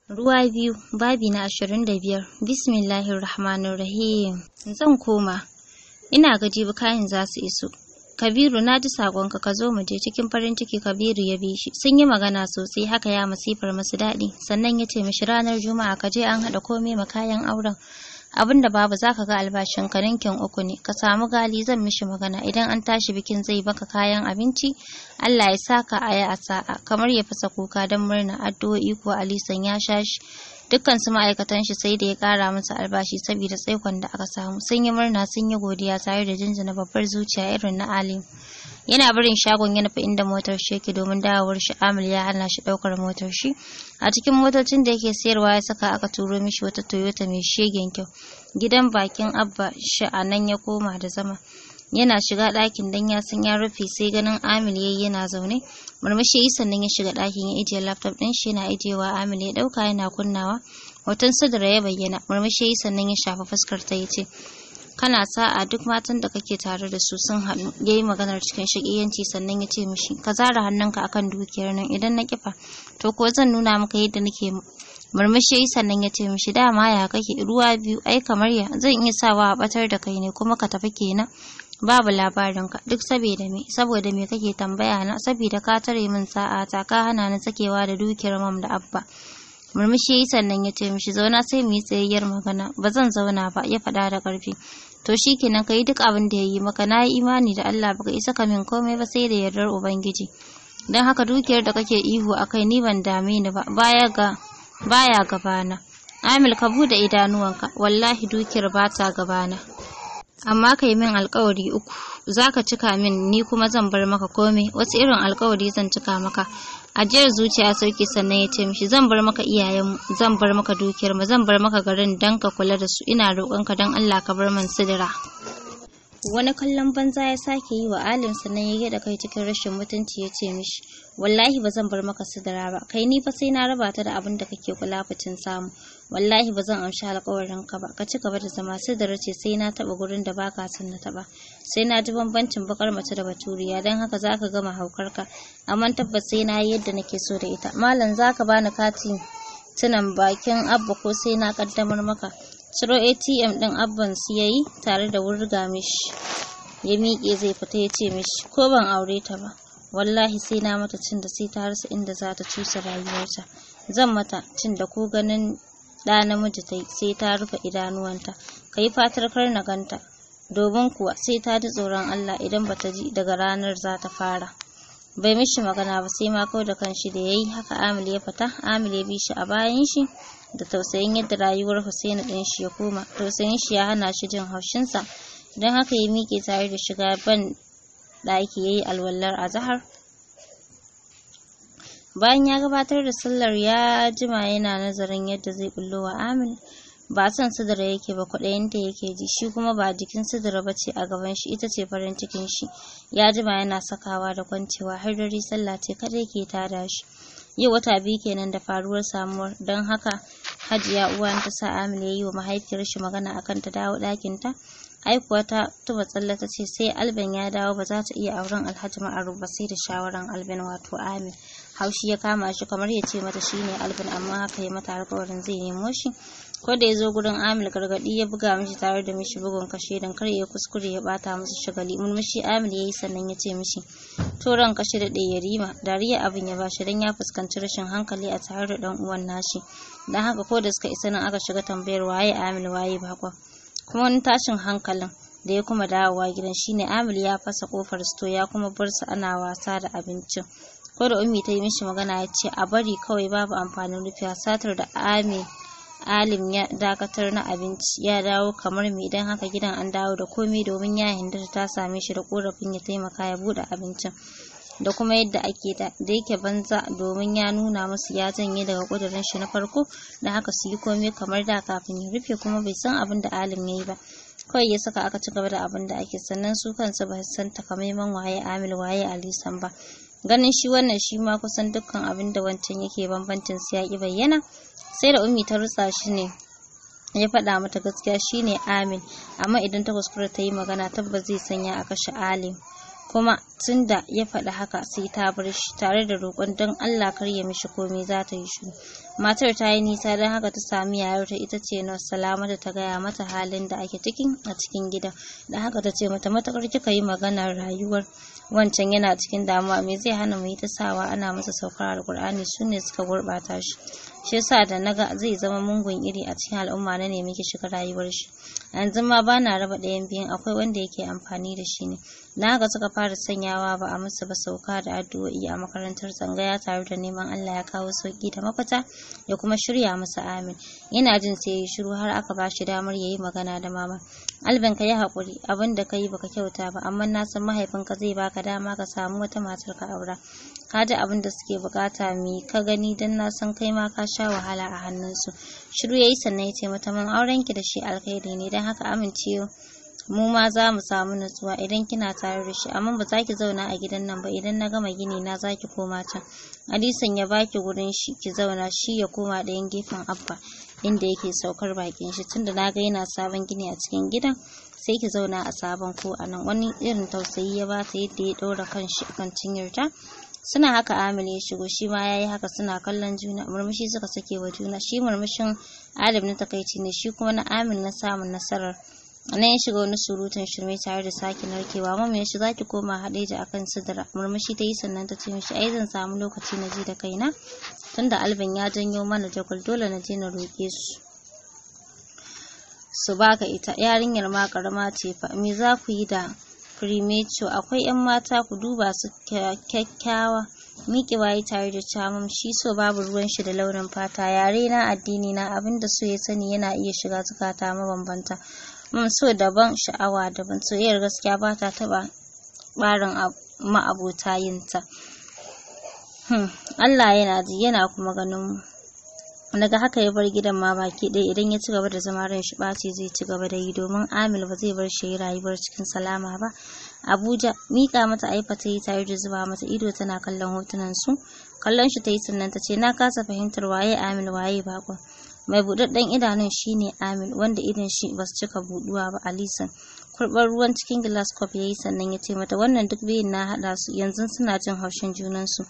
Ruwa biyu, babi na 25. Bismillahir Rahmanir Rahim. Zan koma. Ina gaji ba kayan za su iso. Kabiru, na ji sakonka, ka zo mu je. Cikin farin ciki Kabiru ya bi shi. Sun yi magana sosai, haka ya masifar masu daɗi. Sannan ya ce mishi ranar Juma'a ka je, an haɗa komai ma kayan auren. Abin da babu zaka ga albashin ka ninkin uku ne. Ka samu gali, zan mishi magana, idan an tashi bikin zai baka kayan abinci. Allah ya saka aya a sa'a. Kamar ya fasa kuka don murna. Addu'o'i ko Alisan ya sha shi. Dukkan su ma'aikatan shi sai da ya kara musu albashi saboda tsaikon da aka samu. Sun yi murna, sun yi godiya tare da jinjina babbar zuciya irin na Alim. Yana barin shagon ya nufi inda motar shi yake, domin dawowar shi Amil ya hana shi daukar motar shi a cikin motocin da yake sayarwa. Ya saka aka turo mishi wata Toyota mai shegen kyau gidan bakin Abba shi. A nan ya koma da zama. Yana shiga ɗakin, dan ya san ya rufe, sai ganin Amil yayi yana zaune. Murmushi yi, sannan ya shiga ɗakin ya ijiye laptop ɗin shi. Yana ijiyewa Amil ya ɗauka yana kunnawa. Hoton Sidra ya bayyana. Murmushi yi, sannan ya shafa fuskar ta, yace, "Kana sa'a, duk matan da kake tare da su sun haɗu." Ya yi maganar cikin shaƙiyanci, sannan ya ce mishi, "Ka zara hannunka akan dukiyar nan, idan na kifa to ko zan nuna maka yadda nake." Murmushi yi, sannan ya ce mishi, "Dama ya kake? Ruwa biyu ai, kamar ya zan iya sawa a batar da kai ne kuma ka tafi kenan, babu labarinka. Duk saboda me? Saboda me kake tambaya na? Saboda ka tare min sa'a ta, ka hana ni sakewa da dukiyar Mam da Abba." Murmushi yi, sannan ya ce mishi, "Zauna sai mu yi tsayayyar magana." "Ba zan zauna ba," ya faɗa da ƙarfi. "To shikenan, ka yi duk abin da ya yi maka. Na yi imani da Allah, baka isa ka min komai ba sai da yardar Ubangiji. Don haka dukiyar da kake ihu a kai ni ban dame ni ba, baya ga baya gabana. Amil, ka bude idanuwanka, wallahi dukiyar ba ta gabana. Amma ka yi min alkawari uku, za ka cika min, ni kuma zan bar maka komai." "Wasu irin alkawari zan cika maka?" Ajiyar zuciya sauki, sannan ya ce mishi, "Zan bar maka iyayenmu, zan bar maka dukiyar mu, zan bar maka garin dan ka kula da su. Ina roƙonka don Allah ka bar man Sidira." Wani kallon banza ya sake yi wa Alim, sannan ya gyaɗa kai cikin rashin mutunci, ya ce mishi, "Wallahi ba zan bar maka Sidira ba. Kai, ni fa sai na raba ta da abin da kake kula fitin samu. Wallahi ba zan amshi alƙawarin ka ba. Ka ci gaba da zama. Sidira ce sai na taɓa gurin da baka son na taɓa, sai na ji bambancin bakar mace da baturiya. Don haka zaka gama haukarka, amma tabbas sai na yi yadda nake so da ita. Malam, zaka bani kati tunan bakin Abba ko sai na kaddamar maka?" Ciro ATM din Abban su yayi tare da wurga mishi. Ya miƙe zai fita, ya ce mishi, "Ko ban aure ta ba, wallahi sai na mata cin da sai ta rasa inda za ta cusa rayuwarta. Zan mata cin da ko ganin ɗa namiji ta yi sai ta rufe idanuwanta. Ka yi fatar kar na ganta, domin kuwa sai ta ji tsoron Allah. Idan bata ji, daga ranar za ta fara." Bai mishi magana ba, sai ma kau da kanshi da yayi. Haka Amil ya fita. Amil ya bi shi a bayan shi da tausayin yadda rayuwar Husaini ɗin shi ya koma. Tausayin shi ya hana shi jin haushinsa. Don haka ya miƙe tare da shiga ban ɗaki ya yi alwallar azahar. Bayan ya gabatar da sallar, ya jima yana nazarin yadda zai bullo wa Amil. Ba son Sidira yake ba, kwaɗayinta yake ji. Shi kuma ba jikin Sidira ba ce a gaban shi, ita ce farin cikin shi. Ya jima yana sakawa da kwancewa har dare, sallah ce kadai ke tada shi. Yau wata 2 kenan da faruwar samuwar. Don haka Hajiya Uwa ta sa Amil ya yi wa mahaifiyar shi magana akan ta dawo ɗakin ta. Ai kuwa ta tuba tsalle, ta ce sai Alban ya dawo, ba za ta iya auren Alhaji Ma'aruf ba sai da shawaran Alban, wato Amil. Haushi ya kama shi, kamar ya ce mata shine Alban, amma haka ya mata alƙawarin zai nemo shi. Ko da ya zo gurin Amil, gargaɗi ya buga mishi tare da mishi bugun kashe don kar ya kuskure ya bata musu shagali. Murmushi Amil ya yi, sannan ya ce mishi, "To, ran kashe da ɗaya yarima." Dariya abin ya bashi, don ya fuskanci rashin hankali a tare da ɗan uwan nashi. Don haka ko da suka isa nan aka shiga tambayar waye Amil, waye bakon. Kuma wani tashin hankalin da ya kuma dawowa gidan shine Amil ya fasa kofar sto, ya kuma bar su ana wasa da abincin. Ko da Ummi ta yi mishi magana, ya ce a bari kawai, babu amfanin rufewa. Satar da Ami Alim ya dakatar na abinci ya dawo kamar me, idan haka gidan an dawo da komai, domin ya Hindata ta same shi da korafin ya taimaka ya bude abincin da kuma yadda ake da da yake banza, domin ya nuna musu ya janye daga kudirin shi na farko, da haka su yi komai kamar da kafin ya rufe. Kuma bai san abin da Alim ya yi ba, kawai ya saka aka ci gaba da abin da ake. Sannan su kansu ba su san takamaiman waye Amil, waye Alisan ba, ganin shi wannan shi ma kusan dukkan abin da wancan yake, bambancin su ya ki bayyana. Sai da Ummi ta rutsa shi ne ya faɗa mata gaskiya, shine Amin, amma idan ta kuskura ta yi magana, tabbas zai sanya a kashe Alim. Kuma tunda ya faɗi haka, sai ta bar shi, tare da roƙon don Allah kar ya mishi komai, za ta yi shiru. Matar ta yi nisa, don haka ta sami yayarta, ita ce Nurse Salamatu, ta gaya mata halin da ake ciki a cikin gidan. Don haka ta ce mata, matakar kika yi maganar rayuwar wancan yana cikin damuwa, me zai hana mu yi ta sawa ana masa saukar Alkur'ani? Su ne suka gurɓata shi. Shi yasa da naga zai zama mungun iri a cikin al'umma, na nemi ki shiga rayuwar shi. Yanzu ma bana raba ɗayan biyun, akwai wanda yake amfani da shi ne. Na haka suka fara sanyawa ba a musu ba sauka da addu'o'i a makarantar tsangaya, tare da neman Allah ya kawo sauki da mafita, ya kuma shirya masa amin. Yana jin sai ya shiru har aka ba shi damar yayi magana da mama. Albin, ka yi haƙuri, abin da ka yi baka kyauta ba, amma na san mahaifinka zai baka dama ka samu wata matar ka aura. Ka ji abin da suke bukata, mi ka gani? Dan na san kai ma ka sha wahala a hannunsu. Shiru yayi, sannan ya ce mata, man aurenki da shi alkhairi ne, don haka amince mu ma za mu samu nutsuwa idan kina tare da shi, amma ba za ki zauna a gidan nan ba. Idan na gama gini na, za ki koma can. Alisan ya baki gurin shi ki zauna, shi ya koma ɗayan gefen Abba inda yake saukar bakin shi. Tunda na ga yana sabon gini a cikin gidan, sai ki zauna a sabon ko a nan. Wani irin tausayi ya bata yadda ya ɗora kan shi akan cinyarta. Suna haka Amil ya shigo, shi ma yayi haka, suna kallon juna, murmushi suka sake wa juna. Shi murmushin Adam na takaici ne, shi kuma na Amil na samun nasarar. Nan ya shiga wani surutun shirme tare da sake narkewa. Mama, ya shi zaki koma Hadeja akan Sidira? Murmushi ta yi, sannan ta ce mishi, ai zan samu lokaci na ji da kaina, tunda Albin ya janyo mana jagwal, dole na je na roƙe su su baka ita. Yarinyar ma karama ce fa, me za ku yi da premature? Akwai yan mata, ku duba su kyakkyawa. Miƙewa yi tare da camam, shi so babu ruwan shi da launin fata, yare na, addini na, abinda so ya sani yana iya shiga zukata mabambanta. Mun so daban, sha'awa daban. Soyayyar gaskiya ba ta taɓa ɓarin ma'abota yinta. Allah yana ji, yana kuma ganin mu. Daga haka ya bar gidan ma baki ɗaya. Idan ya ci gaba da zama, ran shi ɓaci zai ci gaba da yi, domin Amil ba zai bar shi yi rayuwar cikin salama ba. Abuja. Mika mata iPad ta yi tare da zuba mata ido tana kallon hotunan su. Kallon shi ta yi, sannan ta ce, na kasa fahimtar waye Amil, waye bakon. Mai buɗaɗɗen idanun shine Amil, wanda idon shi ba su cika buɗuwa ba Alisan. Kurɓar ruwan cikin glass cup yayi, sannan ya ce mata, wannan duk biyun na haɗa su, yanzu suna jin haushin junansu.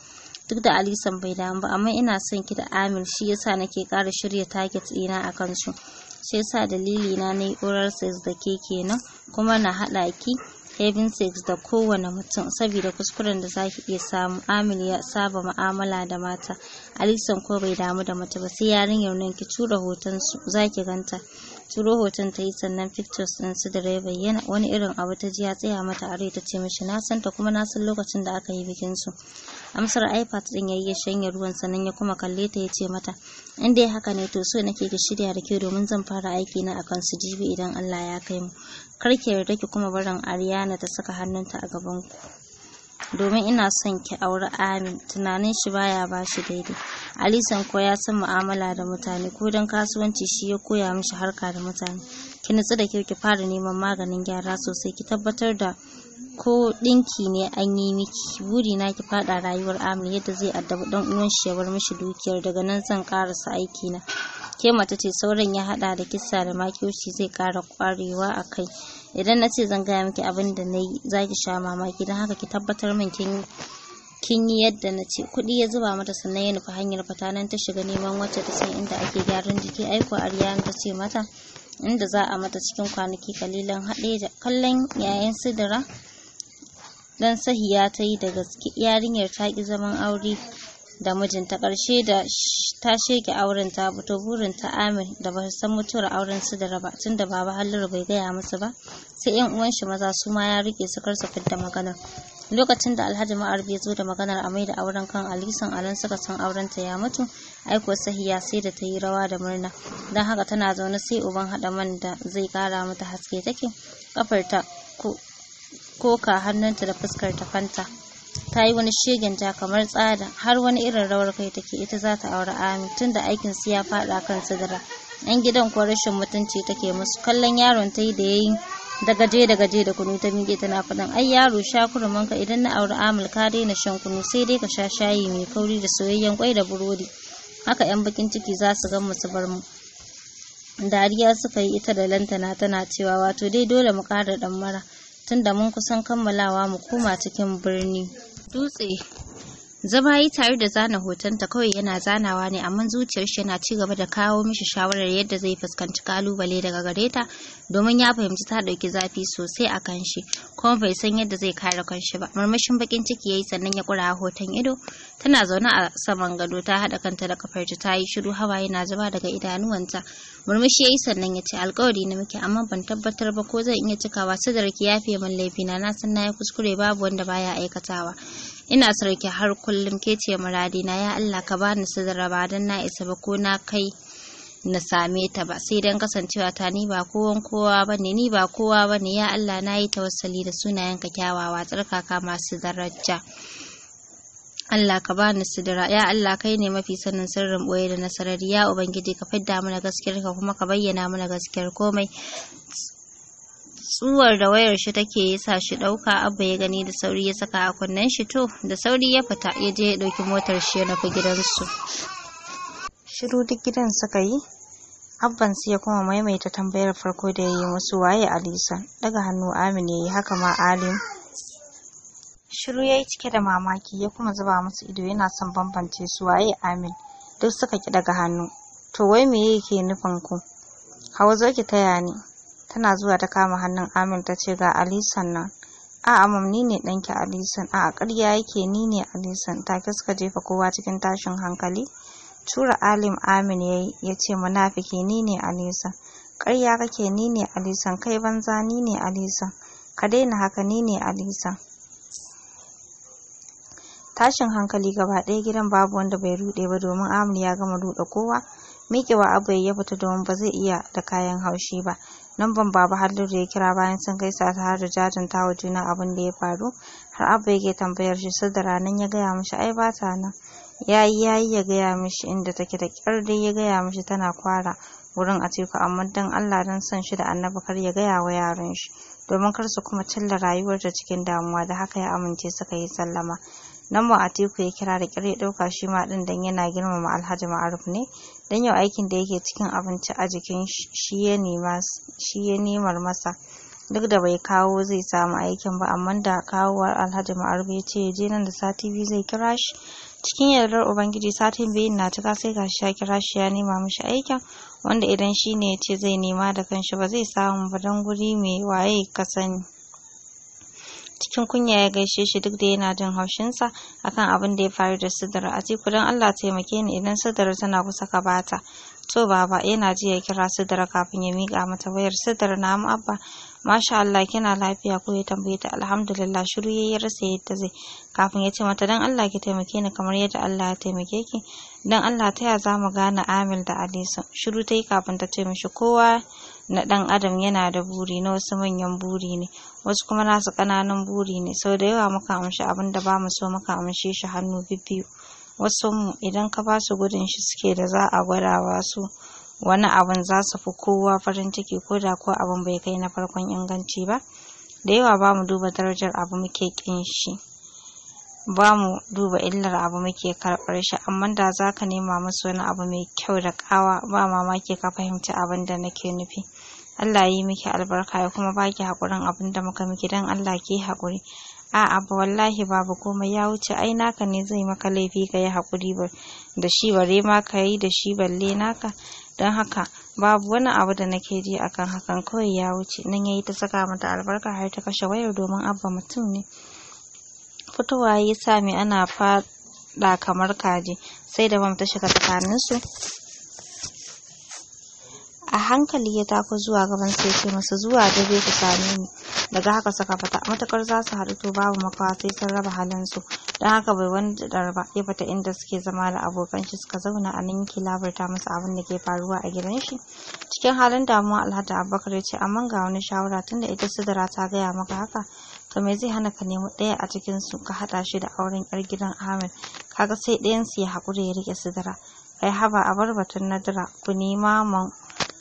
Duk da Alisan bai damu ba, amma ina son ki da Amil, shi yasa nake ƙara shirya target ɗina a kansu. Shi yasa dalili na na yi oral sex da ke kenan, kuma na haɗa ki having sex da kowane mutum, saboda kuskuren da zaki iya samu. Amil ya saba mu'amala da mata, Alisan ko bai damu da mace ba sai yarinyar nan. Ki tura hoton su, zaki ganta. Turo hoton ta yi, sannan pictures din su da ya bayyana. Wani irin abu ta ji ya tsaya mata a rai. Ta ce mishi, na san ta, kuma na san lokacin da aka yi bikin su. Amsar iPad din yayi ya shanye ruwan, sannan ya kuma kalle ta ya ce mata, in dai haka ne, to so nake ki shirya da ke, domin zan fara aiki na akan su jibi idan Allah ya kai mu. Kar ki yarda ki kuma barin Ariyana ta saka hannunta a gaban ku, domin ina son ki auri Amin. Tunanin shi baya bashi daidai. Alisan ko ya san mu'amala da mutane, ko dan kasuwanci shi ya koya mishi harka da mutane. Ki nutsu da kyau, ki fara neman maganin gyara sosai, ki tabbatar da ko ɗinki ne an yi miki. Buri na ki fada rayuwar Amin yadda zai addabi dan uwan shi ya bar mishi dukiyar. Daga nan zan karasa aiki na. Ke mace ce, sauran ya hada da kisa da makirci zai kara kwarewa a kai. Idan na ce zan gaya miki abin da na yi, za ki sha mamaki. Don haka ki tabbatar min kin yi yadda na ce. Kuɗi ya zuba mata, sannan ya nufi hanyar fita. Nan ta shiga neman wacce ta san inda ake gyaran jiki. Aiko Aryana ta ce mata inda za a mata cikin kwanaki kalilan. Haɗe da kallon yayan Sidira dan Sahiya ta yi da gaske, yarinyar ta ki zaman aure da mijinta. Ƙarshe da ta sheke auren ta fito. Burin ta Amir da ba san mutuwar auren su da raba, tunda baba Halliru bai gaya musu ba, sai yan uwan shi maza, su ma ya rike su kar su fidda maganar. Lokacin da Alhaji Ma'arbi ya zo da maganar a maida auren kan Alisan, alan suka san auren ta ya mutu. Aiko Sahiya sai da ta yi rawa da murna. Don haka tana zaune sai uban haɗa man da zai kara mata haske take. Kafarta ko koka, hannunta da fuskar ta fanta. Ta yi wani shegen ja kamar tsada, har wani irin rawar kai take. Ita za ta aure Amin, tunda aikin su ya faɗa kan Sidira. Yan gidan ko rashin mutunci take musu. Kallon yaron ta yi da yayi da gaje da gaje da kunu, ta miƙe tana faɗin, ai yaro, sha kurumanka. Idan na auri Amil, ka daina shan kunu, sai dai ka sha shayi mai kauri da soyayyen kwai da burodi. Haka yan bakin ciki za su gan mu su bar mu. Dariya suka yi ita da Lantana, tana cewa, wato dai dole mu ƙara ɗan mara, tunda mun kusan kammalawa mu koma cikin birni. Dutse. Zama yi tare da zana hotonta kawai, yana zanawa ne, amma zuciyar shi yana ci gaba da kawo mishi shawarar yadda zai fuskanci kalubale daga gare ta, domin ya fahimci ta dauki zafi sosai a kan shi, kuma bai san yadda zai kare kanshi ba. Murmushin bakin ciki yayi, sannan ya kura hoton ido. Tana zaune a saman gado, ta haɗa kanta da kafarta, ta yi shiru, hawaye na zuba daga idanuwanta. Murmushi yayi, sannan ya ce, "Alkawari na miki, amma ban tabbatar ba ko zan iya cikawa. Sidra, ki yafe min laifina. Na san na yi kuskure, babu wanda baya aikatawa. Ina sarki har kullum, ke ce muradina. Ya Allah, ka bani Sidra, ba dan na isa ba ko na kai na same ta ba, sai dan kasancewa ta ni ba kowan kowa bane, ni ba kowa bane. Ya Allah, na yi tawassali da sunayenka kyawawa, tsarkaka, masu daraja. Allah, ka bani Sidra. Ya Allah, kai ne mafi sanin sirrin boye da nasarari. Ya Ubangiji, ka fidda mana gaskiyar ka, kuma ka bayyana mana gaskiyar komai." Tsuwar da wayar shi take yasa shi dauka. Abba ya gani, da sauri ya saka a kunnen shi. To, da sauri ya fita, ya je ya dauki motar shi, ya nufi gidansu. Shiru duk gidan suka yi. Abban su ya kuma maimaita tambayar farko da ya yi musu, "Waye Alisa?" Daga hannu Amin ya yi, haka ma Alim. Shiru ya yi cike da mamaki, ya kuma zuba musu ido yana son bambance su. "Waye Amin?" Duk suka ki daga hannu. "To, wai me yake nufin ku? Hawa, zo ki taya ni." Tana zuwa ta kama hannun Amin, ta ce, "Ga Alisan nan." "A'a mam, ni ne ɗanki Alisan." "A'a, ƙarya yake, ni ne Alisan." Take suka jefa kowa cikin tashin hankali. Tura Alim Amin yayi, ya ce, "Munafiki, ni ne Alisan." "Ƙarya kake, ni ne Alisan." "Kai banza, ni ne Alisan." "Ka daina haka, ni ne Alisan." Tashin hankali gaba ɗaya gidan, babu wanda bai ruɗe ba, domin Amin ya gama ruɗe kowa. Miƙewa Abu ya fita, domin ba zai iya da kayan haushi ba. Namban Baba Halliru ya kira. Bayan sun gaisa ta har da jajanta wa juna abin da ya faru, har Abba yake tambayar shi Sidra, nan ya gaya mishi ai ba ta nan. Yayi yayi ya gaya mishi inda take, da kyar dai ya gaya mishi tana Kwara wurin Atiku, amma dan Allah dan son shi da Annabi kar ya gaya wa yaran shi, domin kar su kuma cilla rayuwar ta cikin damuwa. Da haka ya amince, suka yi sallama. Nan ma Atiku ya kira, da kyar ya ɗauka shi ma ɗin, dan yana girmama Alhaji Ma'aruf ne, dan yau aikin da yake cikin abinci a jikin shi ya nema, shi ya nemar masa. Duk da bai kawo zai samu aikin ba, amma da kawowar Alhaji Ma'aruf ya ce ya je nan da sati 2 zai kira shi. Cikin yardar Ubangiji, satin 2n na cika sai gashi ya kira shi ya nema mishi aikin, wanda idan shi ne ya ce zai nema da kanshi ba zai samu ba, don guri mai waye ka sani. Cikin kunya ya gaishe shi, duk da yana jin haushinsa akan abin da ya faru da Sidra. "Atiku, don Allah taimake ni, idan Sidra tana kusa ka bata." "To baba." Yana ji ya kira Sidra kafin ya miƙa mata wayar. "Sidra." "Na'am Abba." "Masha Allah, kina lafiya ko?" ya tambaye ta. "Alhamdulillah." Shiru yayi, rasa yadda zai kafin ya ce mata, "Dan Allah ki taimake ni kamar yadda Allah ya taimake ki. Dan Allah, ta ya zamu gane Amil da Alisa?" Shiru ta yi kafin ta ce mishi, "Kowa na dan adam yana da buri, na wasu manyan buri ne, wasu kuma nasu ƙananan buri ne. Sau da yawa muka amshi abin da bamu so, muka amshe shi hannu bibbiyu. Wasu mu idan ka ba su, gudun shi suke. Da za a gwada su wani abun, za su fi kowa farin ciki, ko da ko abun bai kai na farkon inganci ba. Da yawa ba mu duba darajar abu muke kin shi, ba mu duba illar abu muke karɓar shi. Amma da za ka nema musu wani abu mai kyau da ƙawa, ba mamaki ka fahimci abin da nake nufi. Allah yi miki albarka ya kuma baki haƙurin abin da muka miki. Dan Allah ki haƙuri." "A'a ba, wallahi babu komai, ya wuce. Ai naka ne zai maka laifi ka yi haƙuri da shi, bare ma ka yi da shi balle naka. Don haka babu wani abu da nake ji akan hakan, kawai ya wuce." Nan yayi ta saka mata albarka har ta kashe wayar, domin Abba mutum ne. Fitowa ya sami ana faɗa kamar kaji, sai da bam ta shiga tsakaninsu. A hankali ya tako zuwa gaban sai ce masa, "Zuwa dare ku same ni." Daga haka suka fita. Matukar za su haɗu, to babu makawa sai sun raba halinsu, don haka bai wani dar ba, ya fita inda suke zama da abokan shi suka zauna. A nan yake labarta masa abin da ke faruwa a gidan shi. Cikin halin damuwa Alhaji Abubakar ya ce, "Amma ga wani shawara. Tunda ita Sidira ta gaya maka haka, to me zai hana ka nemi ɗaya a cikin su ka haɗa shi da auren yar gidan Ahmed? Kaga sai ɗayan su ya haƙura ya riƙe Sidira." "Kai haba, a bar batun Nadira, ku nema man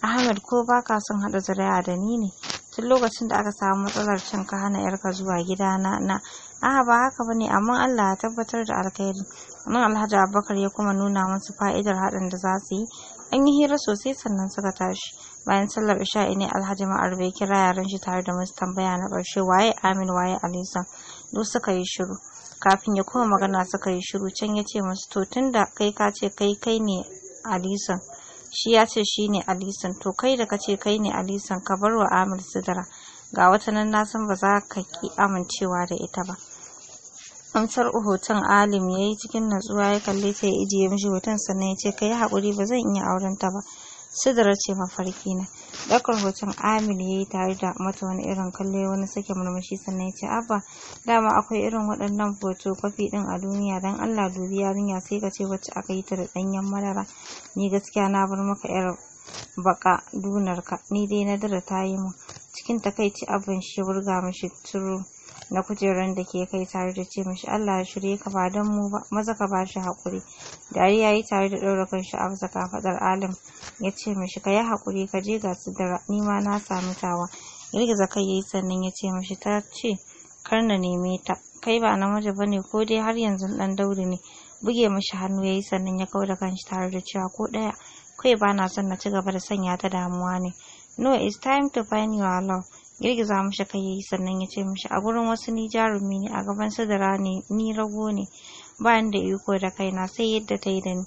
Ahmed, ko baka son haɗa zuri'a da ni ne? Tun lokacin da aka samu matsalar can ka hana yarka zuwa gidana na." "A'a, ba haka bane, amma Allah ya tabbatar da alkhairi." Nan Alhaji Abubakar ya kuma nuna musu fa'idar haɗin da za su yi. An yi hira sosai sannan suka tashi. Bayan sallar isha'i ne Alhaji Ma'aruf ya kira yaran shi tare da musu tambaya na ƙarshe, "Waye Amin? Waye Alisa?" Duk suka yi shiru. Kafin ya koma magana suka yi shiru. Can ya ce musu, to tunda kai ka ce kai kai ne Alison, shi ya ce shi ne Alison, to kai da ka ce kai ne Alison, ka bar wa Amir Sidra. Ga wata nan, na san ba za ka ki amincewa da ita ba. Amsar hoton Alim ya yi cikin natsuwa, ya kalle ta, ya ijiye mishi hoton, sannan ya ce, ka yi haƙuri, ba zan iya auren ta ba. Sidra ce mafarki na. Ɗaukar hoton Amil ya yi tare da mata wani irin kallo, wani sake murmushi, sannan ya ce, Abba, dama akwai irin waɗannan photocopy ɗin a duniya. Don Allah dubi yarinya, sai ka ce wacce aka yi ta da ɗanyen madara. Ni gaskiya na bar maka yar baka dunarka, ni dai Nadira ta yi min. Cikin takaici abban shi ya wurga mishi turu na kujerar da ke kai tare da ce mishi, Allah ya shirye ka, ba don mu ba, maza ka bashi haƙuri. Dariya yi tare da ɗaura kanshi a bisa kafaɗar Alim, ya ce mishi, ka yi haƙuri, ka je, ga Sidira, ni ma na sami tawa. Girgiza kai yayi, sannan ya ce mishi, ta ce kar na neme ta. Kai ba namiji bane, ko dai har yanzu ɗan Daudu ne? Buge mishi hannu yayi, sannan ya kauda kanshi tare da cewa, ko ɗaya, kawai ba na son na ci gaba da sanya ta damuwa ne. No, it's time to find your love. Girgiza mishi kai yayi, sannan ya ce mishi, a gurin wasu ni jarumi ne, a gaban Sidira ne ni rago ne, ba ni da iko da kaina, sai yadda ta yi da ni.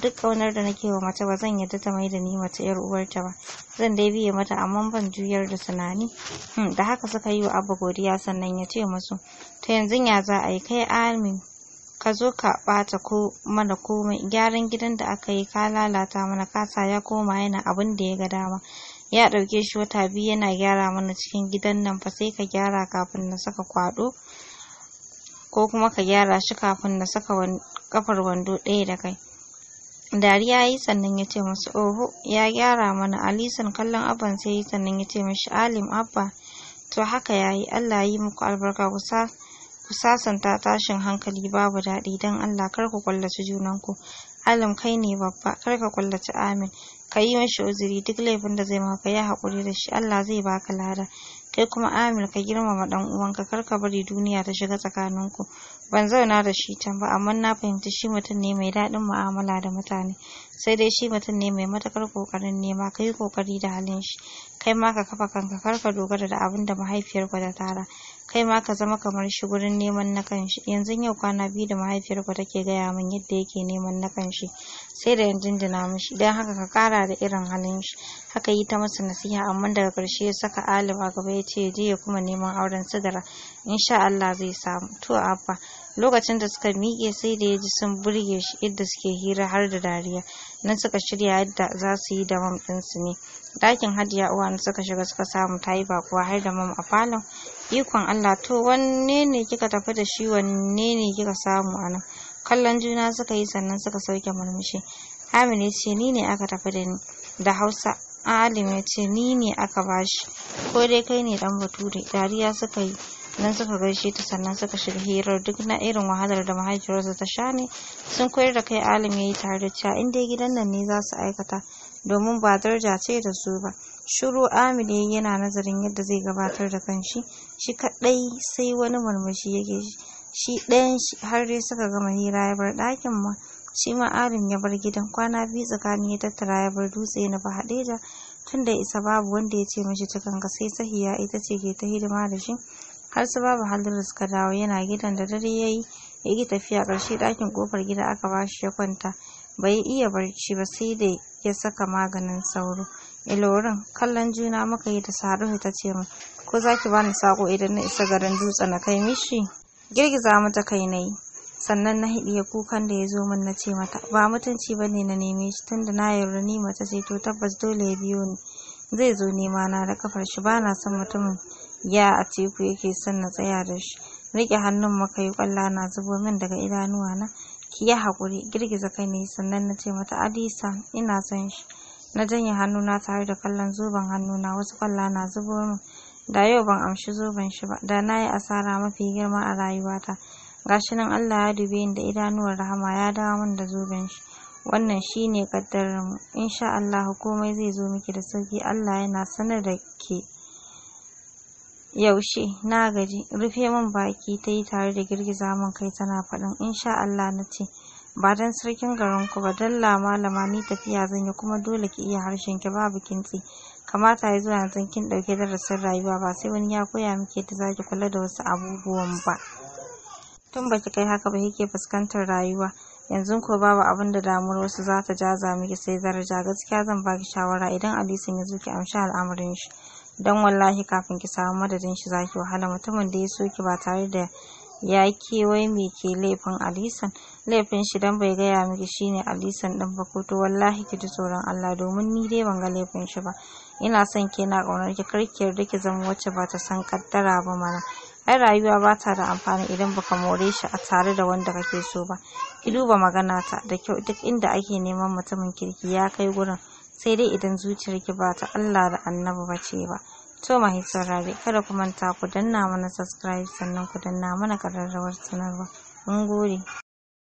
Duk ƙaunar da nake wa mace, ba zan yadda ta mai da ni mace yar uwarta ba. Zan dai biye mata, amma ban juyar da tunani. Da haka suka yi wa Abba godiya, sannan ya ce musu, to yanzu ya za a yi? Kai Amin, ka zo ka ɓata ko mana komai. Gyaran gidan da aka yi ka lalata mana, kasa ya koma yana abin da ya ga dama. Ya ɗauke shi wata 2 yana gyara mana cikin gidan nan fa. Sai ka gyara kafin na saka kwaɗo, ko kuma ka gyara shi kafin na saka kafar wando ɗaya da kai. Dariya yi, sannan ya ce musu, oho, ya gyara mana Alisan. Kallon abban sai yi, sannan ya ce mishi, Alim, Abba, to haka yayi, Allah yi muku albarka. Ku sasanta, tashin hankali babu daɗi. Don Allah kar ku kwallaci junanku. Alim, kai ne babba, kar ka kwallaci Amin, ka yi mashi uzuri. Duk laifin da zai maka, ya haƙuri da shi, Allah zai baka lada. Kai kuma Amir, ka girmama dan uwanka, kar ka bari duniya ta shiga tsakaninku. Ban zauna da shi can ba, amma na fahimci shi mutum ne mai daɗin mu'amala da mutane, sai dai shi mutum ne mai matakar kokarin nema. Ka yi kokari da halin shi, kai ma ka kafa kanka, kar ka dogara da abin da mahaifiyarku ta tara. Kai ma ka zama kamar shi gurin neman na kanshi. Yanzu yau kwana 2 da mahaifiyarku take gaya min yadda yake neman na kanshi, sai da yan jinjina mishi. Don haka ka kara da irin halin shi. Haka yi ta masa nasiha, amma daga ƙarshe ya saka Alim a gaba, ya ce je ya kuma neman auren Sidira, insha Allah zai samu. To Abba. Lokacin da suka miƙe, sai da ya ji sun burge shi, yadda suke hira har da dariya. Nan suka shirya yadda za su yi da mam ɗinsu ne. Ɗakin Hajiya Uwa suka shiga, suka samu ta yi bakuwa har da mam a falon. Ikon Allah, to wanne ne kika tafi da shi, wanne ne kika samu a nan? Kallon juna suka yi, sannan suka sauke murmushi. Amin ya ce, ni ne aka tafi da ni. Da Hausa Alim ya ce, ni ne aka bashi, ko dai kai ne dan Bature? Dariya suka yi, nan suka gaishe ta, sannan suka shiga hirar duk na irin wahalar da mahaifiyarsa ta sha ne. Sun koyar da kai Alim ya yi tare da cewa in dai gidan nan ne za su aikata, domin ba daraja ce da su ba. Shiru Amil yayi, yana nazarin yadda zai gabatar da kanshi shi kaɗai, sai wani murmushi yake shi ɗayan shi, har dai suka gama hira ya bar ɗakin ma. Shi ma Alim ya bar gidan. Kwana 2 tsakanin ya tattara ya bar Dutse na ba Hadeja. Tun da isa babu wanda ya ce mishi cikin sai Sahiya, ita ce ke ta hidima da shi. Har su babu halin da suka dawo yana gidan. Da dare yayi ya yi tafiya, ƙarshe ɗakin ƙofar gida aka bashi ya kwanta. Bai iya barci ba sai da ya saka maganin sauro. Ilorin. Kallon juna muka yi da Saruhu, ta ce min, ko za ki bani sako idan na isa garin Dutse na kai mishi? Girgiza mata kai na yi, sannan na hiɗiye kukan da ya zo min, na ce mata, ba mutunci ba ne na neme shi, tunda na yarda ni mace ce, to tabbas dole ya biyo ni, zai zo nema na da kafar shi. Ba na son mutumin ya a teku yake son na tsaya da shi. Rike hannun muka yi, kwalla na zubo min daga idanuwa na. Ki yi haƙuri. Girgiza kai ne, sannan na ce mata, Adisa, ina son shi. Na janye hannuna tare da kallon zoben hannuna, wasu kwalla na zubo min. Da yau ban amshi zoben shi ba, da na yi asara mafi girma a rayuwata. Gashi nan Allah ya dube ni da idanuwar rahama, ya dawo min da zoben shi. Wannan shine kaddarar mu. Insha Allah komai zai zo miki da sauki, Allah yana sanar da ke. Yaushe na gaji. Rufe min baki ta yi tare da girgiza min kai, tana faɗin, insha Allah. Na ce, ba dan sarkin garin ku ba, dalla malama, ni tafiya zan yi, kuma dole ki iya harshen ki, babu kintsi. Kamata ya zuwa yanzu kin ɗauki darasin rayuwa, ba sai wani ya koya miki yadda zaki kula da wasu abubuwan ba. Tun baki kai haka ba kike fuskantar rayuwa, yanzu ko babu abin da damuwar wasu za ta jaza miki sai daraja. Gaskiya zan baki shawara, idan Alisan ya zo ki amshi al'amarin shi, don wallahi kafin ki samu madadin shi zaki wahala. Mutumin da ya so ki ba tare da ya ke wai me ke laifin Alisan, laifin shi dan bai gaya miki shine Alisan din ba ko? To wallahi ki ji tsoron Allah, domin ni dai ban ga laifin shi ba. Ina son ki, na kaunar ki, kar ki yarda ki zama wacce ba ta san kaddara ba mana. Ai rayuwa ba ta da amfani idan baka more shi a tare da wanda kake so ba. Ki duba magana ta da kyau, duk inda ake neman mutumin kirki ya kai gurin, sai dai idan zuciyarki ba ta Allah da Annabi ba ce ba. To mai saurare, kada ku manta ku danna mana subscribe, sannan ku danna mana ƙararrawar sanarwa. Mun gode.